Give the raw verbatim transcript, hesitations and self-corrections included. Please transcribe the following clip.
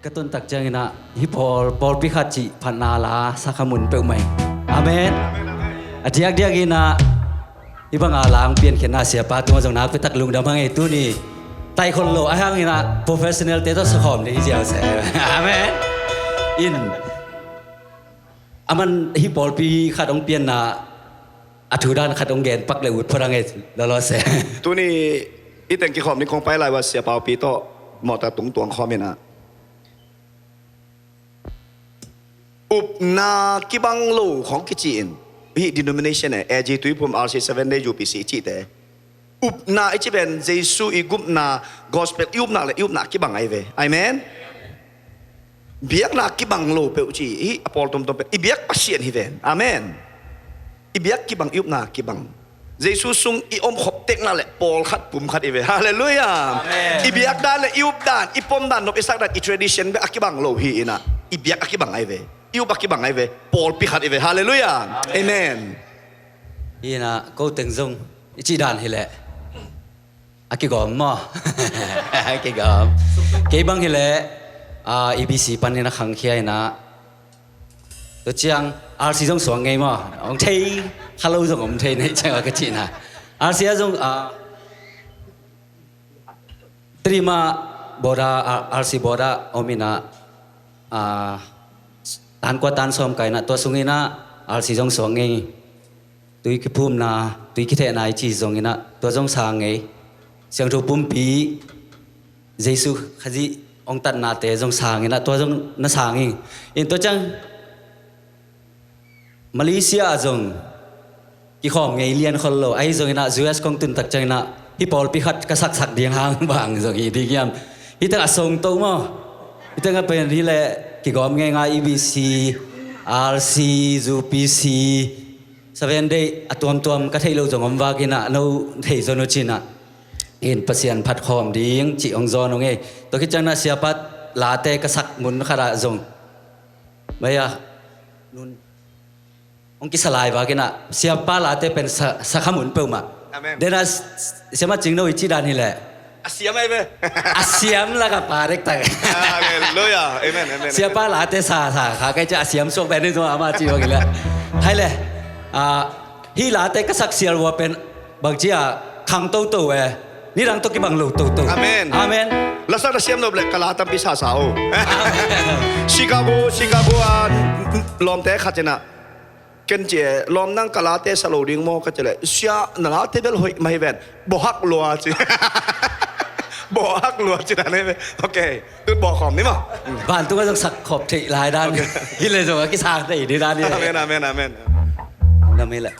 Ka tuntak ciangin ah hih pawl, pawlpi khat cih phatna la sa kha mun peuhmah hi. Amen. A diakdiak in ah hih banga la hong piankhiatna siapa tungah zong nakpi tak lungdam hang ei. Tuni taihkhol lo ahih hangin ah professional te tawh sakhawm ding hi ziau se. Amen. In aman hih pawlpi khat hong pianna a thu dan khat hong gen pak le ut phot hang ei, lawlaw se. Tuni i teng kikhawm ding kong pai lai uh a, siapaupi tawh mawhta tungtuang khawm in ah upna kibang lo khawng kici in, hih denomination e, A G Tuiphum, R C Seven Day, U P C i cihte, upna i ci pen Jesu i gupna, gospel i upna le i upna kibang ahi ve. Amen. Biakna kibang lo peuh ci, hih a pawl tomtom pen i biak Pasian hi ven. Amen. I biak kibang, i upna kibang. Jesu sung i omkhop tekna le pawlkhat pumkhat i ve. Halleluiah. Amen. I biak dan le i up dan, i pom dan, nop i sak dan, i tradition bek a kibang lo hi in ah, i biak a kibang ahi ve. I up a kibang ahi ve. Pawlpi khat i ve. Halleluiah. Amen. Amen. Hi in ah ko teng zong i cih dan hileh a kigawm maw? A kigawm. Kei bang hileh, ah, E B C panin a khangkhia in ah, tua ciang R C zong suang ngei maw? Hong thei kha lo zong om thei na hih ciang a ka cihna. R C ah zong, ah, Tadima board ah, ah, R C board ah om in ah, ah, tan kua tan sawm kai in ah, tua sung in ah R C zong suang ngei. Tui kiphumna, tui kithehna i ci zong in ah tua zong sa ngei. Siangtho pumpi, Jesu Khazih hong tatnate zong sa ngei in ah tua zong na sa ngei. In tua ciang Malaysia ah zong kikhawm ngei lian khol lo. Ahi zongin ah U S kong tun tak ciangin ah hih pawlpi khat ka saksak ding hang bang zong hi ding hiam? Hih teng a song to maw? Hih teng a pen hileh kigawm ngei ngai, E B C, R C, U P C, Seven Day a tuamtuam ka theih lo zong om vakin ah no thei zon uh cin ah in Pasian phat khawm ding cih hong zawn uh ngei. Tua khit ciangin ah siapa late ka sak mun khat ah zong mai a nun hong kisa lai vakin ah siapa late pen sa, sa kha mun peuhmah. Amen. Den a s-, s-, siama Cingno i cih dan hileh a siam ahi ve. A siam lak a pa dektak. Halleluiah. Amen, amen, amen. Siapa late sa, sa kha kei ciah a siam suak pen hi zong ama cih bang hileh. Hai le, ah, hih late ka sak sial uh a pen bangci a khang toto e. Nidang tawh kibang lo toto. Amen. Amen. Lasak na siam nop le ka la tampi sasa o. Chicago, Chicago a lawmte khat in ah ken ci e, lawm nang ka late sa lo ding maw ka ci leh, sia na late bel hoih mah hi ven. Bawhak lua ci. Bawhak lua ci dan hi ve. Ok. Tut bawh khawm ni maw. Vantung a zong sak khop theih lai dan. Ok. Hi le zong a kisang theih ding dan hi. Amen, amen, amen. Nam hi le.